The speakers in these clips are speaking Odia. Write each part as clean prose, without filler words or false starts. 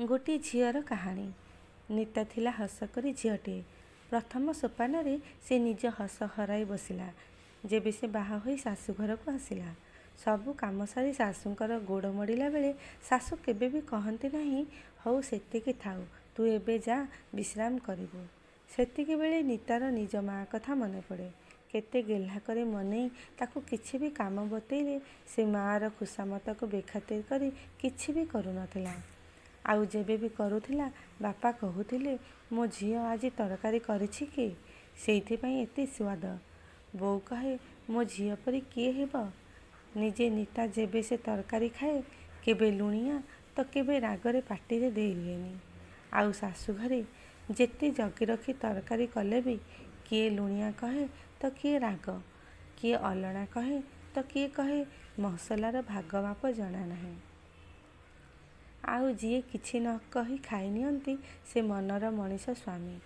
ଗୋଟିଏ ଝିଅର କାହାଣୀ। ନିତା ଥିଲା ହସକରି ଝିଅଟିଏ। ପ୍ରଥମ ସୋପାନରେ ସେ ନିଜ ହସ ହରାଇ ବସିଲା, ଯେବେ ସେ ବାହା ହୋଇ ଶାଶୁଘରକୁ ଆସିଲା। ସବୁ କାମ ସାରି ଶାଶୁଙ୍କର ଗୋଡ଼ ମୋଡ଼ିଲା ବେଳେ ଶାଶୁ କେବେ ବି କହନ୍ତି ନାହିଁ, "ହଉ ସେତିକି ଥାଉ, ତୁ ଏବେ ଯା ବିଶ୍ରାମ କରିବୁ।" ସେତିକିବେଳେ ନିତାର ନିଜ ମା' କଥା ମନେପଡ଼େ। କେତେ ଗେହ୍ଲା କରି ମନେଇ ତାକୁ କିଛି ବି କାମ ବତେଇଲେ ସେ ମା'ର ଖୁସାମତକୁ ବେଖାତିର କରି କିଛି ବି କରୁନଥିଲା। ଆଉ ଯେବେ ବି କରୁଥିଲା, ବାପା କହୁଥିଲେ, "ମୋ ଝିଅ ଆଜି ତରକାରୀ କରିଛି କି, ସେଇଥିପାଇଁ ଏତେ ସୁଆଦ।" ବୋଉ କହେ, "ମୋ ଝିଅ ପରି କିଏ ହେବ?" ନିଜେ ନିତା ଯେବେ ସେ ତରକାରୀ ଖାଏ, କେବେ ଲୁଣିଆ ତ କେବେ ରାଗରେ ପାଟିରେ ଦେଇ ହୁଏନି। ଆଉ ଶାଶୁଘରେ ଯେତେ ଜଗିରଖି ତରକାରୀ କଲେ ବି କିଏ ଲୁଣିଆ କହେ ତ କିଏ ରାଗ, କିଏ ଅଲଣା କହେ ତ କିଏ କହେ ମସଲାର ଭାଗମାପ ଜଣା ନାହିଁ। ଆଉ ଯିଏ କିଛି ନ କହି ଖାଇନିଅନ୍ତି, ସେ ମନର ମଣିଷ ସ୍ୱାମୀ।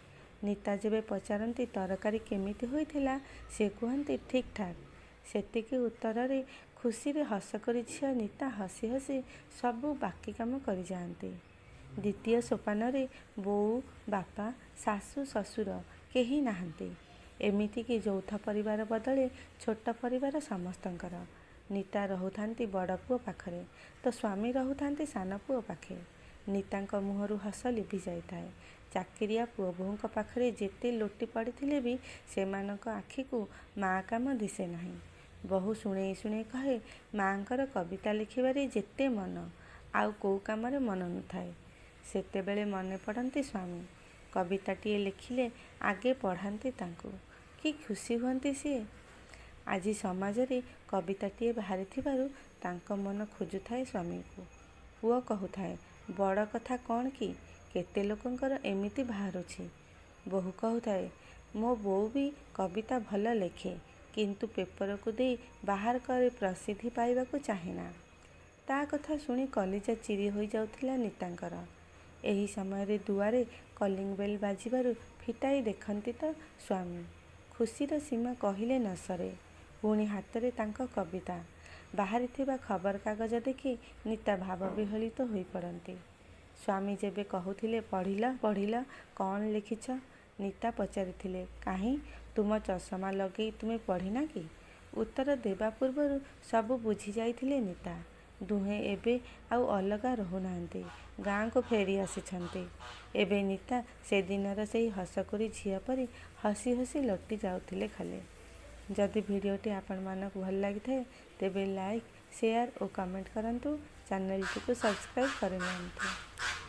ନିତା ଯେବେ ପଚାରନ୍ତି ତରକାରୀ କେମିତି ହୋଇଥିଲା, ସେ କୁହନ୍ତି, "ଠିକ୍ ଠାକ୍।" ସେତିକି ଉତ୍ତରରେ ଖୁସିରେ ହସକରି ଝିଅ ନିତା ହସି ହସି ସବୁ ବାକି କାମ କରିଯାଆନ୍ତି। ଦ୍ୱିତୀୟ ସୋପାନରେ ବୋଉ, ବାପା, ଶାଶୁ, ଶ୍ୱଶୁର କେହି ନାହାନ୍ତି। ଏମିତିକି ଯୌଥ ପରିବାର ବଦଳେ ଛୋଟ ପରିବାର ସମସ୍ତଙ୍କର। ନିତା ରହୁଥାନ୍ତି ବଡ଼ପୁଅ ପାଖରେ ତ ସ୍ୱାମୀ ରହୁଥାନ୍ତି ସାନପୁଅ ପାଖେ। ନିତାଙ୍କ ମୁହଁରୁ ହସ ଲିଭି ଯାଇଥାଏ। ଚାକିରିଆ ପୁଅବୋହୂଙ୍କ ପାଖରେ ଯେତେ ଲୋଟି ପଡ଼ିଥିଲେ ବି ସେମାନଙ୍କ ଆଖିକୁ ମା' କାମ ଦିଶେ ନାହିଁ। ବୋହୂ ଶୁଣେଇ ଶୁଣେଇ କହେ, ମା'ଙ୍କର କବିତା ଲେଖିବାରେ ଯେତେ ମନ, ଆଉ କୋଉ କାମରେ ମନ ନଥାଏ। ସେତେବେଳେ ମନେ ପଡ଼ନ୍ତି ସ୍ୱାମୀ। କବିତାଟିଏ ଲେଖିଲେ ଆଗେ ପଢ଼ାନ୍ତି ତାଙ୍କୁ। କି ଖୁସି ହୁଅନ୍ତି ସିଏ! ଆଜି ସମାଜରେ କବିତାଟିଏ ବାହାରିଥିବାରୁ ତାଙ୍କ ମନ ଖୋଜୁଥାଏ ସ୍ୱାମୀଙ୍କୁ। ପୁଅ କହୁଥାଏ, "ବଡ଼ କଥା କ'ଣ କି, କେତେ ଲୋକଙ୍କର ଏମିତି ବାହାରୁଛି।" ବୋହୂ କହୁଥାଏ, "ମୋ ବୋଉ ବି କବିତା ଭଲ ଲେଖେ, କିନ୍ତୁ ପେପରକୁ ଦେଇ ବାହାର କରି ପ୍ରସିଦ୍ଧି ପାଇବାକୁ ଚାହେଁନା।" ତା' କଥା ଶୁଣି କଲିଜା ଚିରି ହୋଇଯାଉଥିଲା ନିତାଙ୍କର। ଏହି ସମୟରେ ଦୁଆରେ କଲିଂ ବେଲ୍ ବାଜିବାରୁ ଫିଟାଇ ଦେଖନ୍ତି ତ ସ୍ୱାମୀ! ଖୁସିର ସୀମା କହିଲେ ନ ସରେ। ପୁଣି ହାତରେ ତାଙ୍କ କବିତା ବାହାରିଥିବା ଖବରକାଗଜ ଦେଖି ନିତା ଭାବବିହ୍ୱଳିତ ହୋଇପଡ଼ନ୍ତି। ସ୍ୱାମୀ ଯେବେ କହୁଥିଲେ, "ପଢ଼ିଲ, ପଢ଼ିଲ, କ'ଣ ଲେଖିଛ?" ନିତା ପଚାରିଥିଲେ, "କାହିଁ, ତୁମ ଚଷମା ଲଗେଇ ତୁମେ ପଢ଼ିନା କି?" ଉତ୍ତର ଦେବା ପୂର୍ବରୁ ସବୁ ବୁଝିଯାଇଥିଲେ ନିତା। ଦୁହେଁ ଏବେ ଆଉ ଅଲଗା ରହୁନାହାନ୍ତି। ଗାଁକୁ ଫେରି ଆସିଛନ୍ତି। ଏବେ ନିତା ସେଦିନର ସେହି ହସକୁରୀ ଝିଅ ପରି ହସି ହସି ଲୋଟି ଯାଉଥିଲେ ଖାଲି। ଯଦି ଭିଡ଼ିଓଟି ଆପଣମାନଙ୍କୁ ଭଲ ଲାଗିଥାଏ, ତେବେ ଲାଇକ୍, ସେୟାର ଓ କମେଣ୍ଟ କରନ୍ତୁ। ଚ୍ୟାନେଲଟିକୁ ସବସ୍କ୍ରାଇବ୍ କରିନିଅନ୍ତୁ।